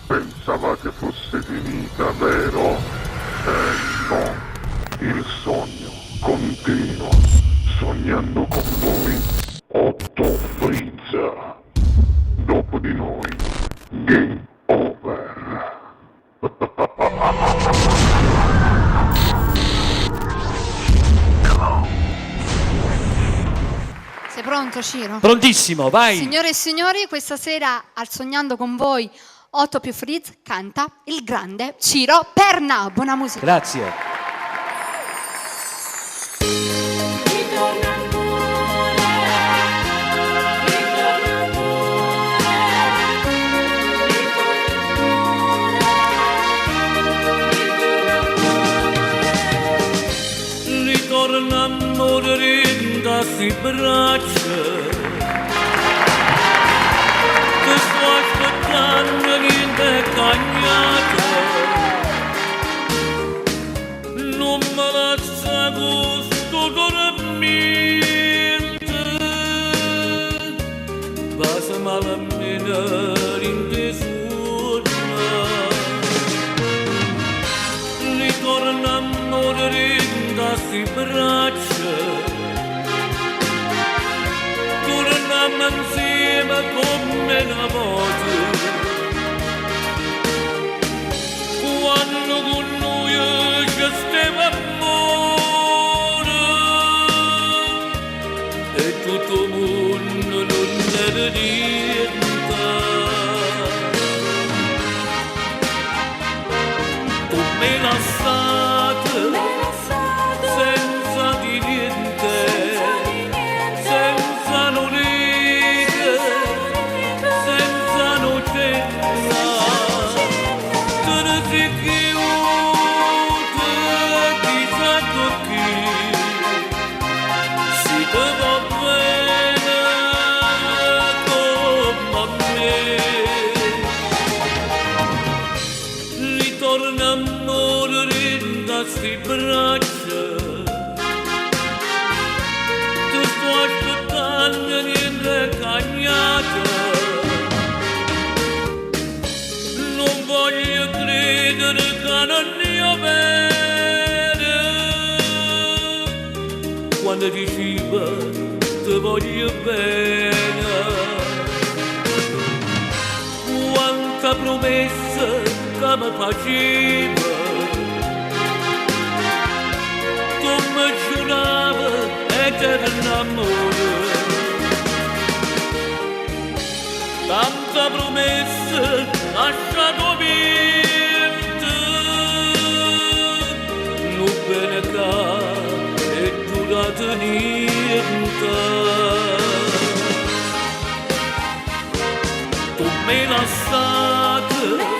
Pensavate fosse finita, vero? Eh no, il sogno continua, sognando con voi Otto Freeze. Dopo di noi, Game Over. Sei pronto, Ciro? Prontissimo, vai! Signore e signori, questa sera al Sognando con voi 8 più Fritz canta il grande Ciro Perna. Buona musica. Grazie. Ritorna ancora, ritorna ancora, ritorna ancora, Ritorna amore da si braccia Ti sto aspettando niente è cambiato Non me lascia gusto dormire Passa malamente in tesoro Ritorna amore da sti braccia Torniamo insieme come una volta Quando con noi ci stava amore E tutto il mondo non era niente Tu mi lasciate senza di niente, senza nolite, senza nocenza. Te ne sei chiusa, chissà con chi, si te va bene come a me. Ritorna amore da sti braccia Ti sto aspettando niente è cambiato Non voglio credere che non è vero Quando dicevo ti voglio bene Quanta promessa che mi faceva Tu mi giuravi eterno amore Tanta promessa lasciato vento Non bene che è durato niente Tu mi lasciate